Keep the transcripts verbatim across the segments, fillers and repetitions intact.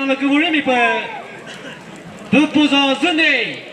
Kaguri mipa. Dupuza zune.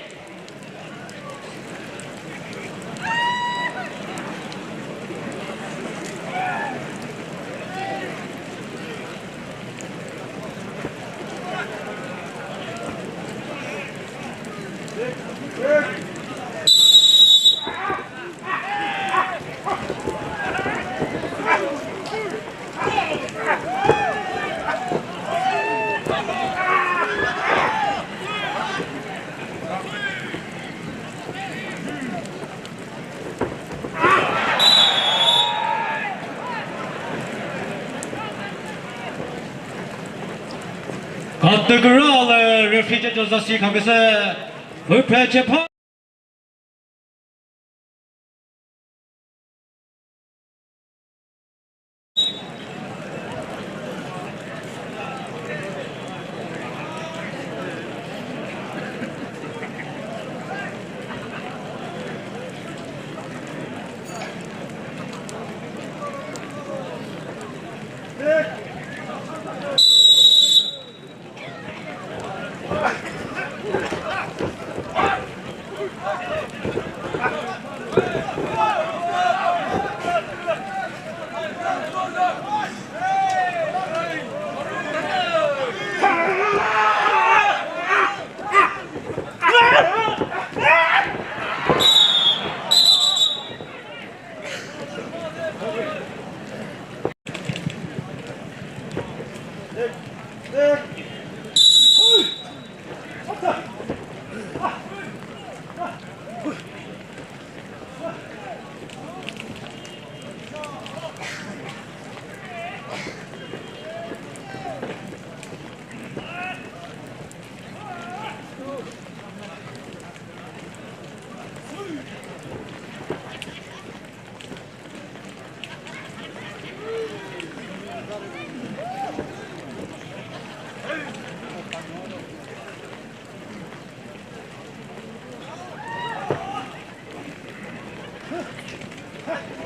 Category le referee judge Joseph Khamese, Huphe Chepha.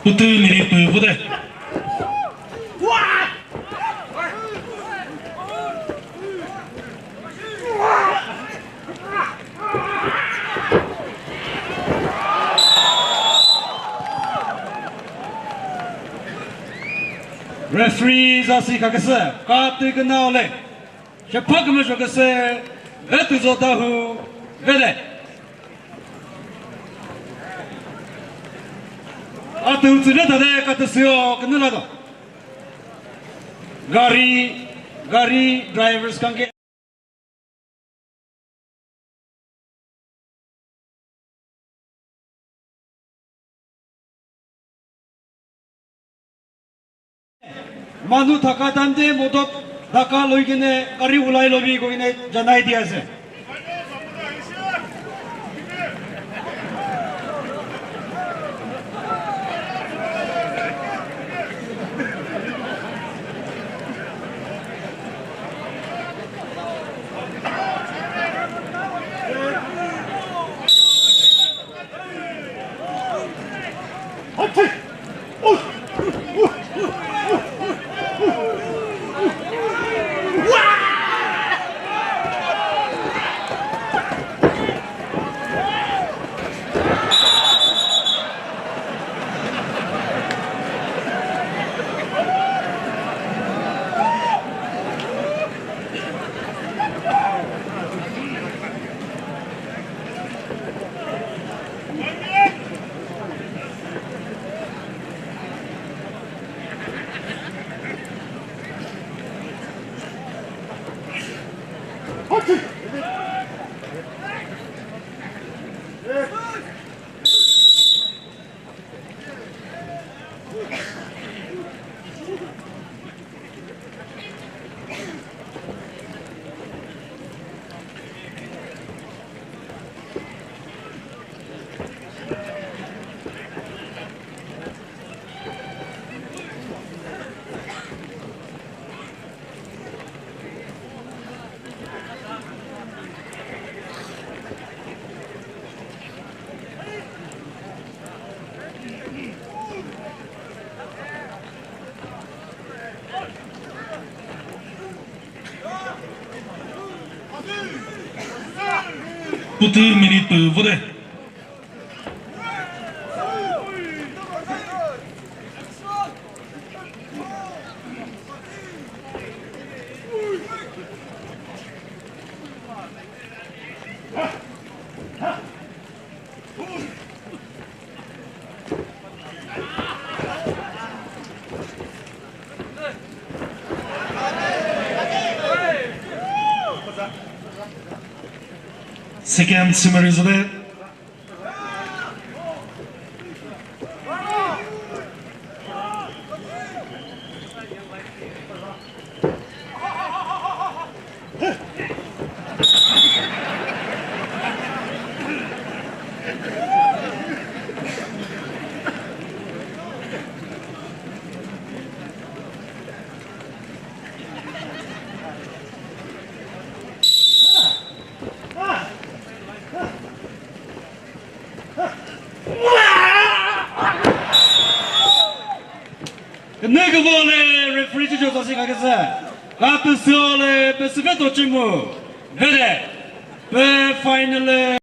Utu miri tu bude. Referee zasi kakese, kap tu kena ole. Shepak me shokese, vetu zota hu, vele. Atu tsile tade kata sio, kena lado. Gari, gari drivers kanke. Manu thaka time te modot dhaka loi kene gari ulai lobi koi kene janai di ase. Kuti minute tu vode. Second similar is there. Nega vole referee chu josa si kage sa. Kape sole pe sifeto chimu. Vede. Pe final.